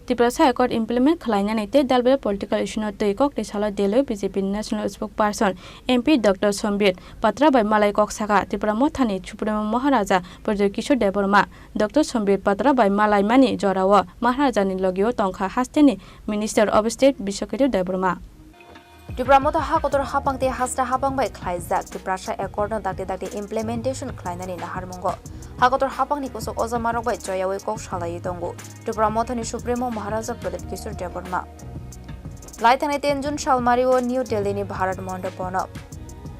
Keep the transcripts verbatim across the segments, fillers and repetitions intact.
Tiprasa Accord implement khlainani tei dalbel political issue no twi kokni salo Delhi o B J P ni National Spokesperson M P Doctor Sambit Patra bai malai kok saka Tipra Mothani Supremo Maharaja Pradyut Kishore Debbarma. Doctor Sambit Patra bai malaimani jorao Maharajani logio tongkha hasteni Minister of State Biswaketu Debbarma. Tipra Motha hakotor hapang tei hasta hapang bai khlaijak Tiprasa Accord no dakti dakti implementation khlainani naharmungo hakotor hapangni kusuk ojamarok bai choyawi kok salaiwi tongo Tipra Mothani Supremo Maharaja Pradyut Kishore Debbarma. Laithangnai ten June salmario New Delhi ni Bharat Mandapono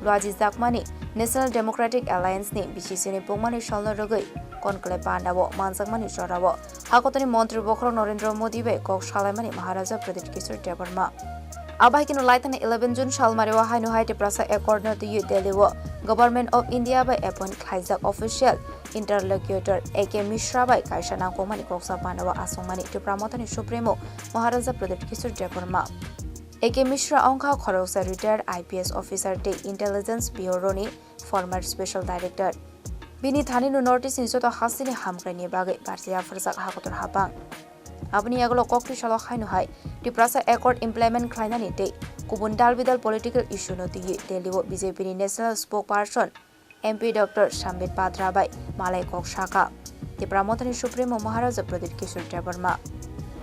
luajijakmani National Democratic Alliance ni B C C ni pungmani salno rwgwi Conclave Pandao manjakmani jorao hakotorni montri bokhorok Narendra Modi bai kok salaimani Maharaja Pradyut Kishore Debbarma. Abo hai kheno laithani eleven June salmario haino hai Tiprasa Accord no twiwi Delhi o Government of India bai appoint khlaijak official interlocutor A K Mishra bai kaisa nangkukmani koksa pandao asongmani Tipra Mothani Supremo Maharaja Pradyut Kishore Debbarma. A K Mishra wngkha khoroksa retired I P S officer tei Intelligence Bureau ni former special director. Bini thanino North East ni joto hasteni hamkraini bagwi barjak yapharjak hakotor hapang. Aboni yagulo kokti salo haino hai Tiprasa Accord implement khlainani tei kubun dal bidal political issue no twiwi Delhi o B J P ni National Spokesperson M P Doctor Sambit Patra bai malai kok saka Tipra Mothani Supremo Maharaja Pradyut Kishore Debbarma.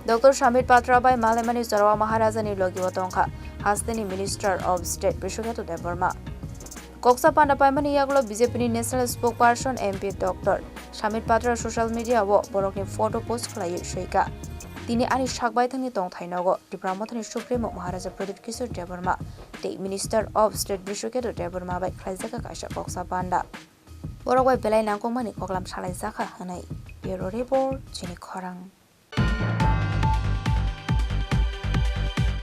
Doctor Sambit Patra bai malaimani jorao Maharajani logio tongkha hasteni Minister of State Biswaketu Debbarma. Koksa panda paimani yagulo B J P ni National Spokesperson M P Doctor Sambit Patra social media o borokni photo post khlaiwi swika, "Tini ani sakbaithangni tongthai nogo Tipra Mothani Supremo Maharaja Pradyut Kishore Debbarma tei Minister of State Biswaketu Debbarma bai khlaijak kaisa koksa panda. Borok bai belai nangkukmani koklam salaijakha," hwnwi. Bureau Report, Chini Khorang.